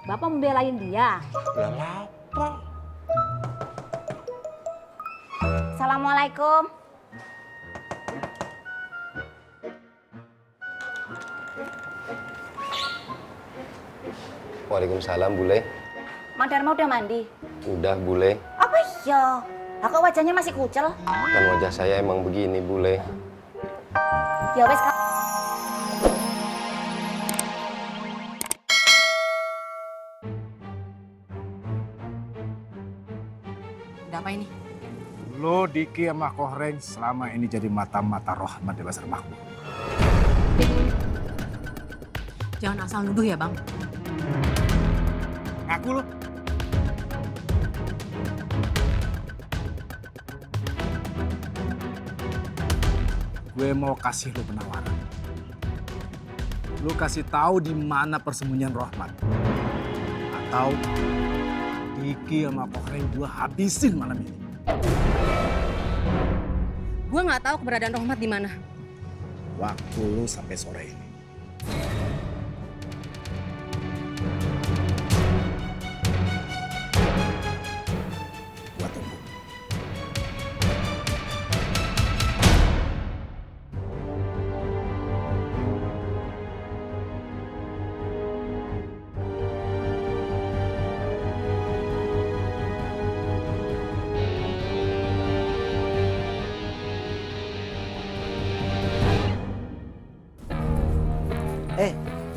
Bapak membelain dia. Lah lapar. Assalamualaikum. Waalaikumsalam, Bule. Mang Darma udah mandi? Udah, Bule. Apa iya? Lah kok wajahnya masih kucel? Kan wajah saya emang begini, Bule. Ya wes. Ada apa ini? Lo Diki sama Kohreng selama ini jadi mata-mata rahmat di pasar makmur. Jangan asal nuduh ya, Bang. Ngaku lo. Gue mau kasih lo penawaran. Lo kasih tahu di mana persembunyian Rahmat. Atau Diki sama Kohreng gue habisin malam ini. Gue nggak tahu keberadaan Rohmat di mana. Waktu lo sampai sore ini. Gua tunggu.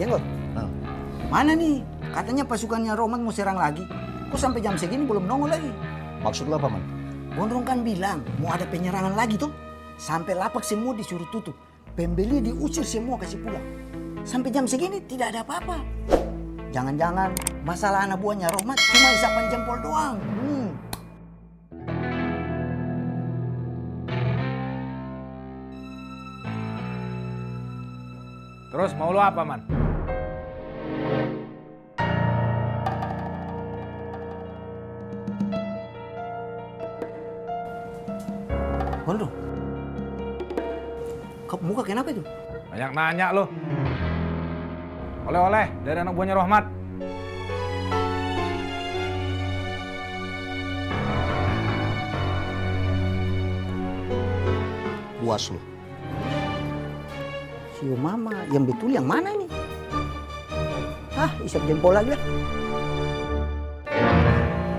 Jenggot, mana nih? Katanya pasukannya Roman mau serang lagi. Kok sampai jam segini belum nongol lagi? Maksud lo apa, Man? Gondrong kan bilang mau ada penyerangan lagi tuh. Sampai lapak semua disuruh tutup. Pembeli diusir semua kasih pulang. Sampai jam segini tidak ada apa-apa. Jangan-jangan masalah anak buahnya Roman cuma isapan jempol doang. Terus mau lo apa, Man? Gondrong, muka kenapa itu? Banyak nanya lo. Oleh-oleh dari anak buahnya Rahmat. Puas lo. Sio mama, yang betul yang mana ini? Hah, isap jempol lagi lah.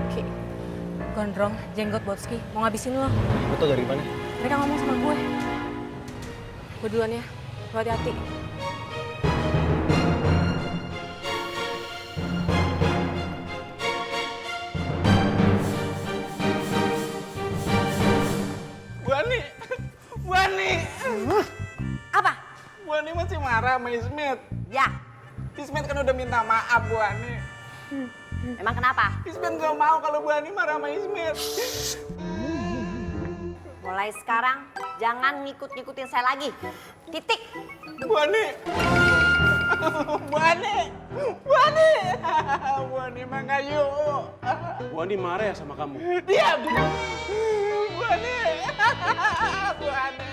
Ki, Gondrong, Jenggot, Botski, mau ngabisin lo. Lo tau dari mana? Mereka ngomong sama gue. Gue duluan ya, lo hati-hati. Bu Ani, Apa? Bu Ani masih marah sama Ismet. Ya, Ismet kan udah minta maaf, Bu Ani. emang kenapa? Ismet gak mau kalau Bu Ani marah sama Ismet. Mulai sekarang jangan ngikut-ngikutin saya lagi. Titik. Bu Ani. Bu Ani. Bu Ani. Bu Ani Mangayu. Bu Ani marah ya sama kamu? Diam. Bu Ani. Bu Ani.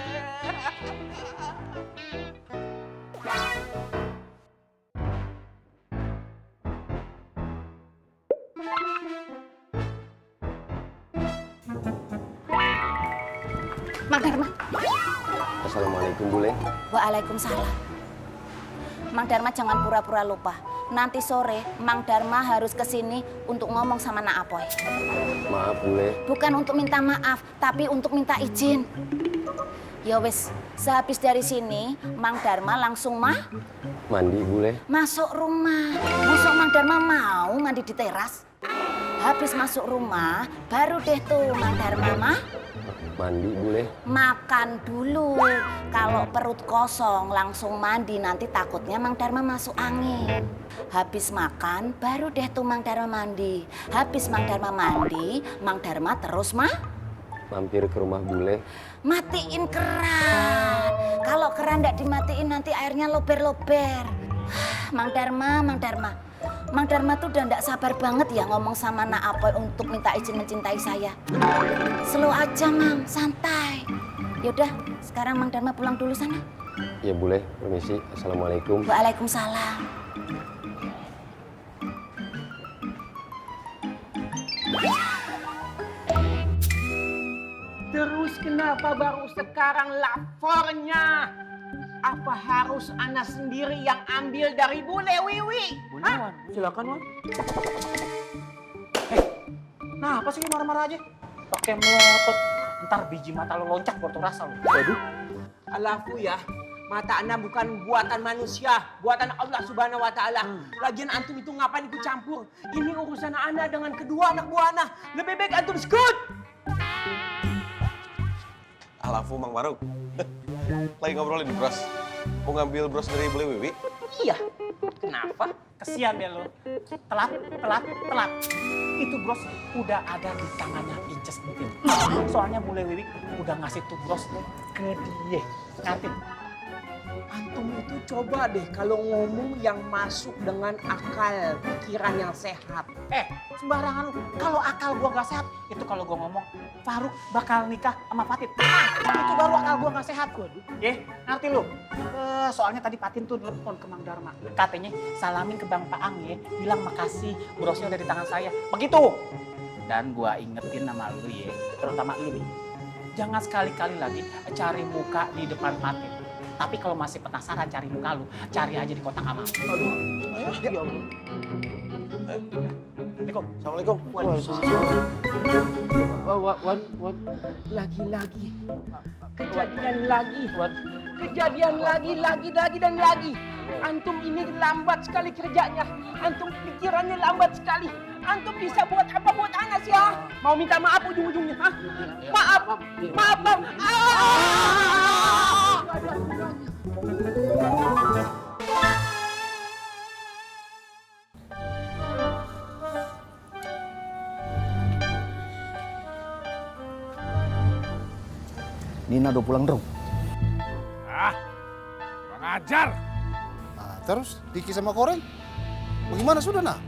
Mang Darma. Assalamualaikum, Bule. Waalaikumsalam. Mang Darma jangan pura-pura lupa. Nanti sore Mang Darma harus kesini untuk ngomong sama Nak Apoy. Maaf, Bule. Bukan untuk minta maaf, tapi untuk minta izin. Ya wes, sehabis dari sini Mang Darma langsung Mandi, Bule. masuk rumah. Masuk Mang Darma mau mandi di teras. Habis masuk rumah, baru deh tuh Mang Darma Mandi, Bule. makan dulu. Kalau perut kosong langsung mandi, nanti takutnya Mang Darma masuk angin. Habis makan, baru deh tuh Mang Darma mandi. Habis Mang Darma mandi, Mang Darma terus Mampir ke rumah Bule. matiin keran. Kalau keran nggak dimatiin nanti airnya lober-lober. Mang Darma. Mang Darma tuh udah nggak sabar banget ya ngomong sama Nak Apoy untuk minta izin mencintai saya. Slow aja, Mang, santai. Yaudah, sekarang Mang Darma pulang dulu sana. Ya, Bule. Permisi. Assalamualaikum. Waalaikumsalam. Terus kenapa baru sekarang lapornya? Apa harus Ana sendiri yang ambil dari Bule Wiwi? Boleh, Wan. Silakan, Wan. Nah, apa sih marah-marah aja? Pakai melotot. Ntar biji mata lo loncat buat rasa lo. Waduh. Alafu ya, mata Ana bukan buatan manusia, buatan Allah Subhanahu wa Ta'ala. Lagian antum itu ngapain ikut campur? Ini urusan Ana dengan kedua anak buah Ana. Lebih baik antum skut. Alafu Mang Faruk. Lagi ngobrolin bros. Mau ngambil bros dari Bule Wiwi? Iya. Kenapa? Kesian deh lo. Telat. Itu bros udah ada di tangannya Inces Entin. Soalnya Bule Wiwi udah ngasih tuh bros ke dia. Ngantin. Antum itu coba deh kalau ngomong yang masuk dengan akal, pikiran yang sehat. Sembarangan lu. Kalau akal gua gak sehat, itu kalau gua ngomong Faruk bakal nikah sama Fatin. Itu baru akal gua gak sehat. Ngerti lu? Soalnya tadi Fatin tuh nelfon ke Mang Darma. Katanya salamin ke Bang Paang ya, bilang makasih brosnya udah di tangan saya. Begitu. Dan gua ingetin sama lu ya, terutama lu nih. Jangan sekali-kali lagi cari muka di depan Fatin. Tapi kalau masih penasaran cari muka lu, cari aja di kotak amal. Ya Allah. Assalamualaikum. Wan. Lagi-lagi. Kejadian lagi dan lagi. Antum ini lambat sekali kerjanya. Antum pikirannya lambat sekali. Antum bisa buat apa buat Anas ya? Mau minta maaf ujung-ujungnya, ha? Maaf, Bang. Nina udah pulang dong. Kurang ajar. Nah, terus Diki sama Koreng? Bagaimana sudah, Nah?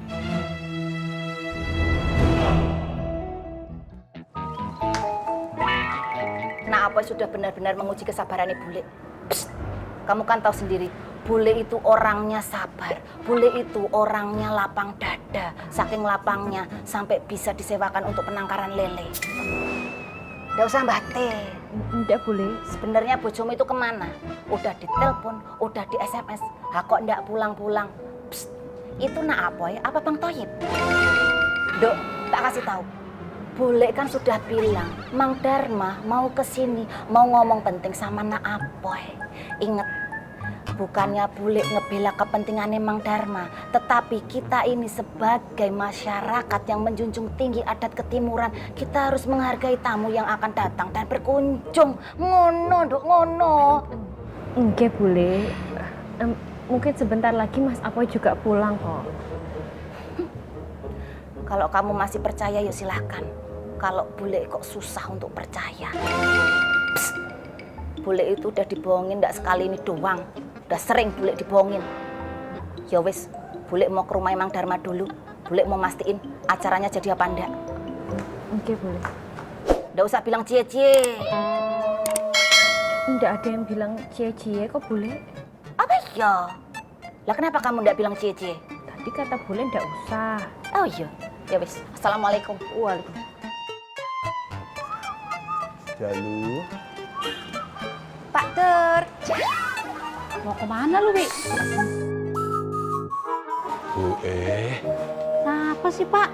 Nah, Apoy sudah benar-benar menguji kesabarannya Bule. Psst, kamu kan tahu sendiri, Bule itu orangnya sabar. Bule itu orangnya lapang dada. Saking lapangnya sampai bisa disewakan untuk penangkaran lele. Nggak usah batin. Enggak boleh. Sebenarnya bojomu itu kemana? Udah ditelepon, udah di SMS. Kok ndak pulang-pulang? Psst, itu Nak Apoy apa Bang Toyib? Dok, tak kasih tahu. Bule kan sudah bilang, Mang Darma mau kesini, mau ngomong penting sama Nak Apoy. Ingat, bukannya Bule ngebela kepentingannya Mang Darma, tetapi kita ini sebagai masyarakat yang menjunjung tinggi adat ketimuran, kita harus menghargai tamu yang akan datang dan berkunjung. Ngono, Dok, ngono. Enggak boleh. Mungkin sebentar lagi Mas Apoy juga pulang kok. Kalau kamu masih percaya, yuk silahkan. Kalau Bule kok susah untuk percaya. Psst. Bule itu udah dibohongin ndak sekali ini doang. Udah sering Bule dibohongin. Ya wis, Bule mau ke rumah Mang Darma dulu. Bule mau mastiin acaranya jadi apa ndak. Oke, boleh. Ndak usah bilang cie-cie. Enggak ada yang bilang cie-cie kok boleh. Apa ya? Lah kenapa kamu ndak bilang cie-cie? Tadi kata boleh enggak usah. Oh iya. Ya wis. Assalamualaikum. Waalaikumsalam. Jalu. Pak Tur. Mau kemana lu, Wi? Apa sih, Pak?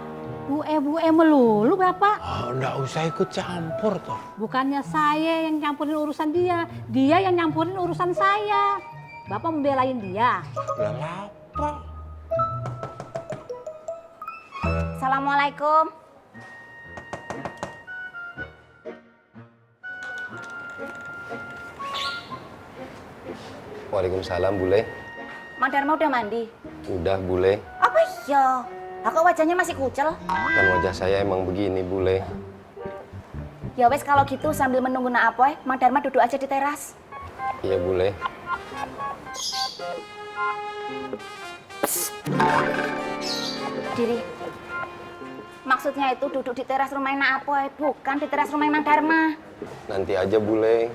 Bu melulu, Bapak. Nggak usah ikut campur toh. Bukannya saya yang nyampurin urusan dia yang nyampurin urusan saya. Bapak membelain dia. Lah apa? Assalamualaikum. Waalaikumsalam, Bule. Mang Darma udah mandi? Udah, Bule. Apa iya? Kok wajahnya masih kucel? Kan wajah saya emang begini, Bule. Ya wes kalau gitu sambil menunggu Nak Apoy, Mang Darma duduk aja di teras. Iya, Bule. Diri. Maksudnya itu duduk di teras rumah Nak Apoy, bukan di teras rumah Mang Darma. Nanti aja, Bule.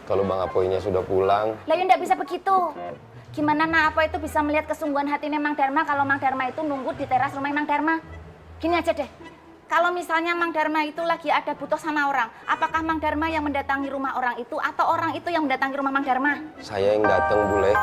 Kalau Bang Apoynya sudah pulang. Lah ya ndak bisa begitu. Gimana Nak Apoy itu bisa melihat kesungguhan hatinya Mang Darma kalau Mang Darma itu nunggu di teras rumah Mang Darma? Gini aja deh. Kalau misalnya Mang Dharma itu lagi ada butuh sama orang, apakah Mang Dharma yang mendatangi rumah orang itu atau orang itu yang mendatangi rumah Mang Dharma? Saya yang datang, Bule.